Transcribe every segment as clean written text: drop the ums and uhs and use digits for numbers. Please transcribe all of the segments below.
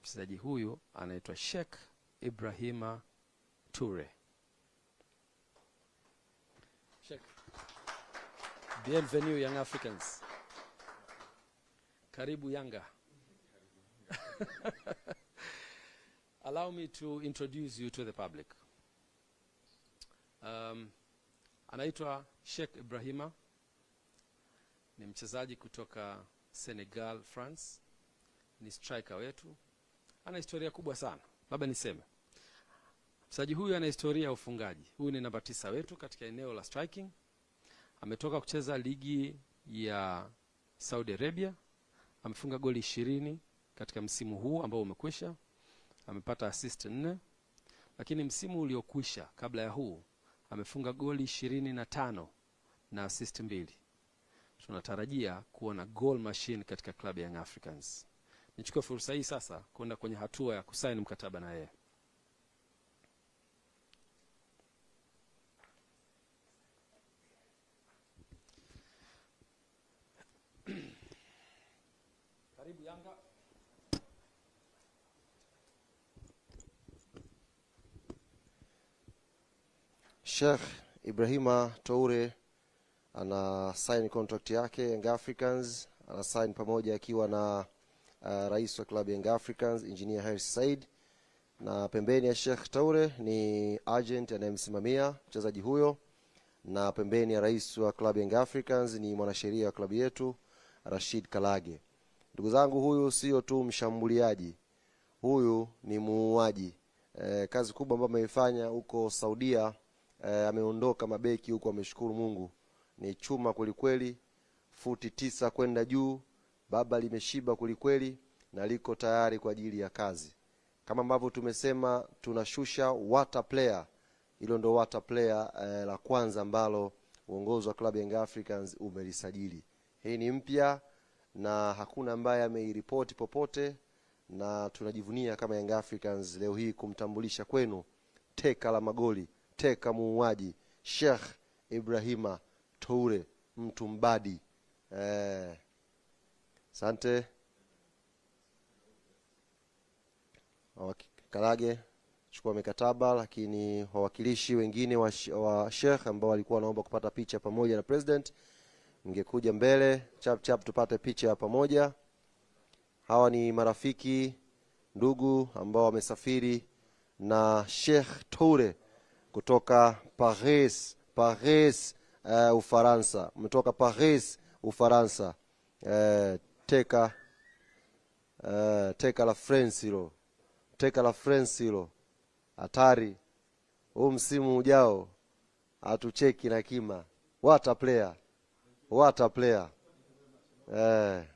Mchezaji huyu anaitwa Cheikh Ibrahima Toure. Cheikh, bienvenue Young Africans. Karibu Yanga. Allow me to introduce you to the public. Anaitwa Cheikh Ibrahima, ni mchezaji kutoka Senegal, France. Ni striker wetu. Ana historia kubwa sana. Labda niseme, mchezaji huyu ana historia ya ufungaji. Huyu ni namba 9 wetu katika eneo la striking. Ametoka kucheza ligi ya Saudi Arabia. Amefunga goli 20 katika msimu huu ambao umekwisha. Amepata assist 4. Lakini msimu uliokwisha kabla ya huu amefunga goli 25 na assist 2. Tunatarajia kuona goal machine katika klabu ya Young Africans. Nichukue fursa hii sasa kwenda kwenye hatua ya kusaini mkataba na yeye. Karibu Yanga. Cheikh Ibrahima Toure ana sign contract yake Young Africans, ana sign pamoja akiwa na rais wa klabu Young Africans Engineer Hersi Said, na pembeni ya Cheikh Toure ni agent anayemsimamia mchezaji huyo, na pembeni ya rais wa klabu Young Africans ni mwanasheria wa klabu yetu Rashid Kalage. Ndugu zangu, huyu sio tu mshambuliaji, huyu ni muuaji. Kazi kubwa ambayo ameifanya huko Saudia, ameondoka mabeki huko, ameshukuru Mungu. Ni chuma kwelikweli, futi 9 kwenda juu, baba limeshiba kwelikweli na liko tayari kwa ajili ya kazi. Kama ambavyo tumesema tunashusha water player. Hilo ndo water player la kwanza ambalo uongozi wa klabu Young Africans umelisajili. Hii ni mpya na hakuna ambaye ameiripoti popote, na tunajivunia kama Young Africans leo hii kumtambulisha kwenu teka la magoli, teka muuaji, Cheikh Ibrahima Toure, mtu mbadi. Asante. Kalage chukua mikataba, lakini wawakilishi wengine wa Sheikh ambao walikuwa wanaomba kupata picha pamoja na president, mngekuja mbele chap chap tupate picha pamoja. Hawa ni marafiki, ndugu ambao wamesafiri na Cheikh Toure kutoka Paris, Paris, Ufaransa. Umetoka Paris, Ufaransa. Teka la France hilo. Teka la France hilo. Hatari. Huu msimu ujao atucheki na kima. What a player. What a player.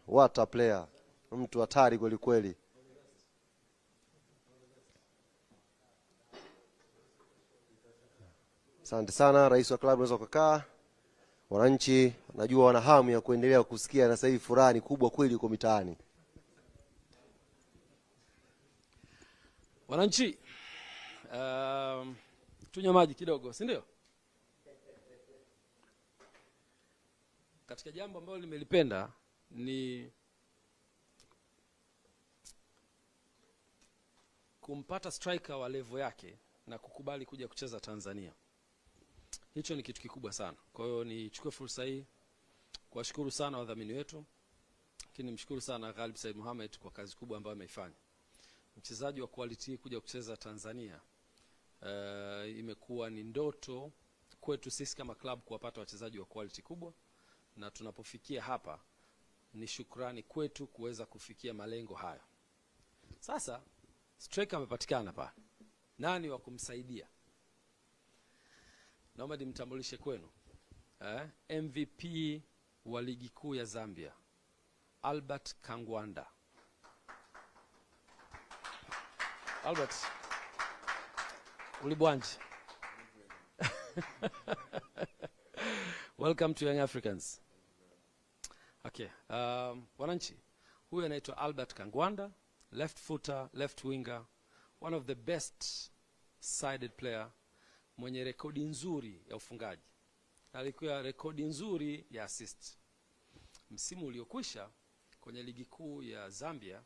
What a player. Mtu hatari kweli kweli. Asante sana rais wa klabu, unaweza kukaa. Wananchi najua wana hamu ya kuendelea kusikia, na sasa hivi furaha ni kubwa kweli huko mitaani. Wananchi, tunywe maji kidogo, si ndio? Katika jambo ambalo nimelipenda ni kumpata striker wa level yake na kukubali kuja kucheza Tanzania. Hicho ni kitu kikubwa sana. Kwa hiyo nichukue fursa hii kuwashukuru sana wadhamini wetu, lakini nimshukuru sana Ghalib Said Mohamed kwa kazi kubwa ambayo ameifanya. Mchezaji wa quality kuja kucheza Tanzania, imekuwa ni ndoto kwetu sisi kama club kuwapata wachezaji wa quality kubwa, na tunapofikia hapa ni shukrani kwetu kuweza kufikia malengo hayo. Sasa striker amepatikana pale. Nani wa kumsaidia? Naomba nimtambulishe kwenu. MVP wa ligi kuu ya Zambia, Albert Kangwanda. Albert, ulibwanje? Welcome to Young Africans. Okay, wananchi, huyu anaitwa Albert Kangwanda, left footer, left winger, one of the best sided player, mwenye rekodi nzuri ya ufungaji. Alikuwa rekodi nzuri ya assist. Msimu uliokwisha kwenye ligi kuu ya Zambia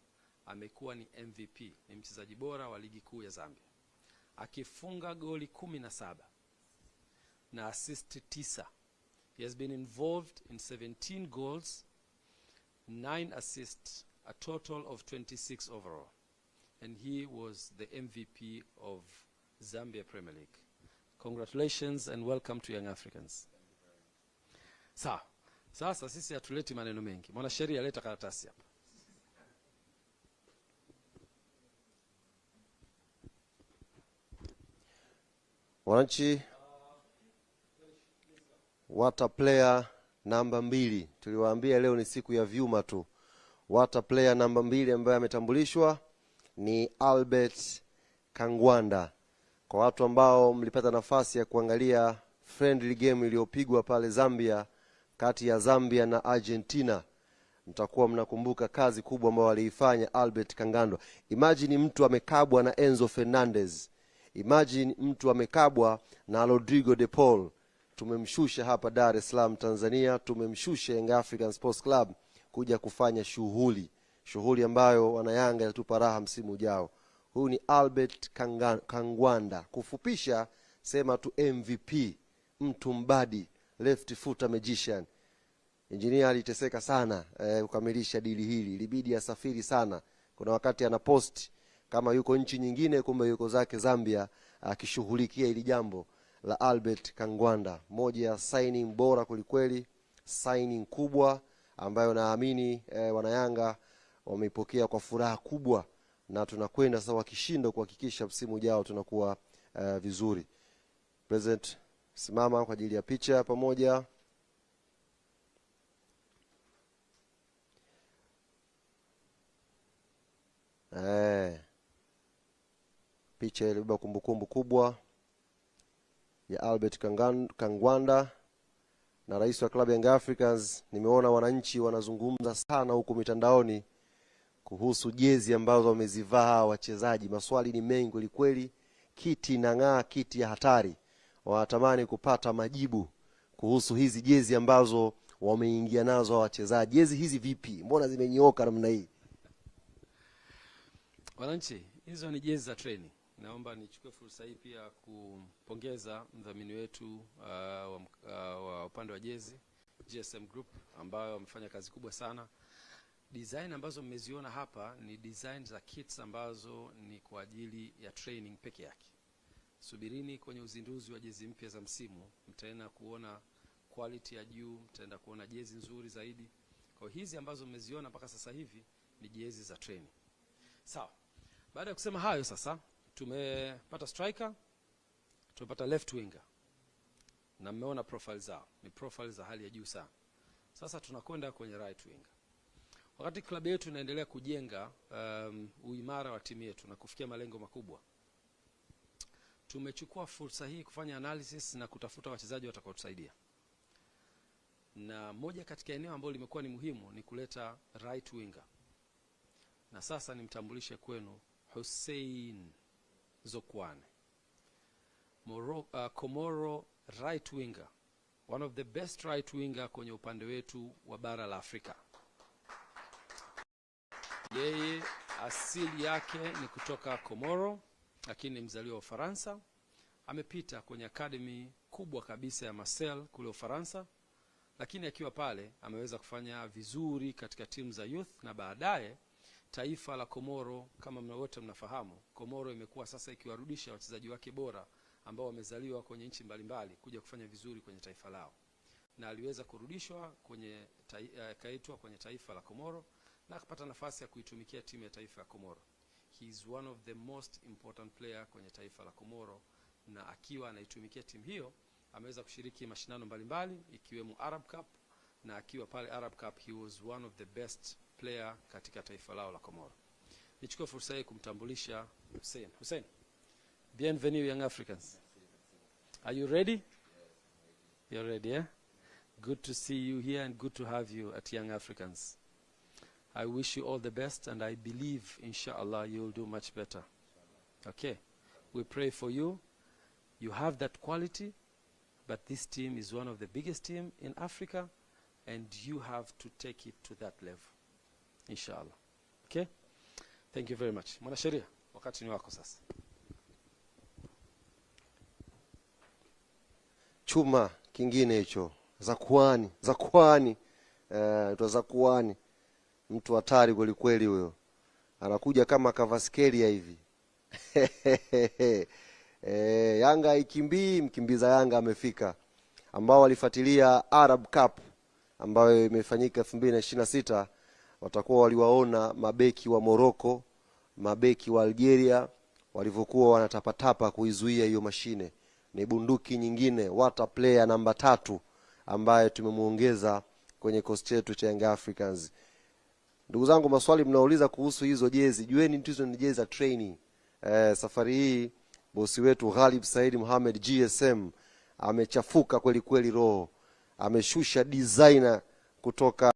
amekuwa ni MVP, ni mchezaji bora wa ligi kuu ya Zambia, akifunga goli 17 na assist 9. He has been involved in 17 goals, 9 assists, a total of 26 overall. And he was the MVP of Zambia Premier League. Congratulations and welcome to Young Africans. Sawa. Sasa sisi hatuleti maneno mengi. Mwanasheria, leta karatasi hapa. Wananchi, what a player namba 2. Tuliwaambia leo ni siku ya vyuma tu. What a player namba 2 ambaye ametambulishwa ni Albert Kangwanda. Kwa watu ambao mlipata nafasi ya kuangalia friendly game iliyopigwa pale Zambia kati ya Zambia na Argentina, mtakuwa mnakumbuka kazi kubwa ambayo aliifanya Albert Kangwanda. Imagine mtu amekabwa na Enzo Fernandez. Imagine mtu amekabwa na Rodrigo de Paul. Tumemshusha hapa Dar es Salaam Tanzania, tumemshusha Young African Sports Club kuja kufanya shughuli, shughuli ambayo wanayanga itatupa raha msimu ujao. Huyu ni Albert Kangwanda. Kufupisha sema tu MVP, mtu mbadi, left foot magician. Engineer aliteseka sana kukamilisha dili hili, ilibidi asafiri sana. Kuna wakati anapost kama yuko nchi nyingine, kumbe yuko zake Zambia akishughulikia hili jambo la Albert Kangwanda. Moja ya signing bora kwelikweli, signing kubwa ambayo naamini wanayanga wameipokea kwa furaha kubwa, na tunakwenda sasa wakishindo kuhakikisha msimu ujao tunakuwa vizuri. President, simama kwa ajili ya picha pamoja. Picha ilibeba kumbukumbu kubwa ya Albert Kangwanda na rais wa klabu ya Young Africans. Nimeona wananchi wanazungumza sana huku mitandaoni kuhusu jezi ambazo wamezivaa wachezaji. Maswali ni mengi kweli kweli, kiti inang'aa, kiti ya hatari. Wanatamani kupata majibu kuhusu hizi jezi ambazo wameingia nazo wachezaji. Jezi hizi vipi? Mbona zimenyooka namna hii? Wananchi, hizo ni jezi za training. Naomba nichukue fursa hii pia kumpongeza mdhamini wetu wa upande wa jezi, GSM Group, ambayo wamefanya kazi kubwa sana. Design ambazo mmeziona hapa ni design za kits ambazo ni kwa ajili ya training peke yake. Subirini kwenye uzinduzi wa jezi mpya za msimu, mtaenda kuona quality ya juu, mtaenda kuona jezi nzuri zaidi. Kwa hizi ambazo mmeziona mpaka sasa hivi ni jezi za training. Sawa. Baada ya kusema hayo, sasa tumepata striker, tumepata left winger, na mmeona profile zao, ni profile za hali ya juu sana. Sasa tunakwenda kwenye right winger. Wakati klabu yetu inaendelea kujenga uimara wa timu yetu na kufikia malengo makubwa, tumechukua fursa hii kufanya analysis na kutafuta wachezaji watakaotusaidia. Na moja katika eneo ambalo limekuwa ni muhimu ni kuleta right winger. Na sasa nimtambulishe kwenu Hussein Zokwane, Komoro right winger, one of the best right winger kwenye upande wetu wa bara la Afrika. Yeye asili yake ni kutoka Komoro, lakini ni mzaliwa wa Ufaransa. Amepita kwenye academy kubwa kabisa ya Marseille kule Ufaransa, lakini akiwa pale ameweza kufanya vizuri katika timu za youth na baadaye taifa la Komoro. Kama mna wote mnafahamu, Komoro imekuwa sasa ikiwarudisha wachezaji wake bora ambao wamezaliwa kwenye nchi mbalimbali kuja kufanya vizuri kwenye taifa lao, na aliweza kurudishwa kwenye kaitwa kwenye taifa la Komoro na akapata nafasi ya kuitumikia timu ya taifa ya Komoro. He is one of the most important player kwenye taifa la Komoro, na akiwa anaitumikia timu hiyo ameweza kushiriki mashindano mbalimbali ikiwemo Arab Cup, na akiwa pale Arab Cup he was one of the best player katika taifa lao la Komoro. Nichukue fursa hii kumtambulisha Hussein. Hussein, bienvenue Young Africans. Are you ready? You're ready, eh? Good to see you here and good to have you at Young Africans. I wish you all the best, and I believe, inshallah, you will do much better. Okay. We pray for you. You have that quality, but this team is one of the biggest team in Africa, and you have to take it to that level, inshallah. Okay? Thank you very much. Mwanasheria, wakati ni wako sasa. Chuma kingine hicho, Zakuani, Zakuani, Zakuani, mtu hatari kweli kweli huyo, anakuja kama Kavaskelia hivi. Yanga haikimbii, mkimbiza Yanga amefika. Ambao walifuatilia Arab Cup ambayo imefanyika 2026 watakuwa waliwaona mabeki wa Morocco, mabeki wa Algeria walivyokuwa wanatapatapa kuizuia hiyo mashine. Ni bunduki nyingine, what player namba 3 ambaye tumemuongeza kwenye kikosi chetu cha Young Africans. Ndugu zangu, maswali mnauliza kuhusu hizo jezi, jueni hizo ni jezi za training. Safari hii bosi wetu Ghalib Said Mohamed GSM amechafuka kweli kweli roho, ameshusha designer kutoka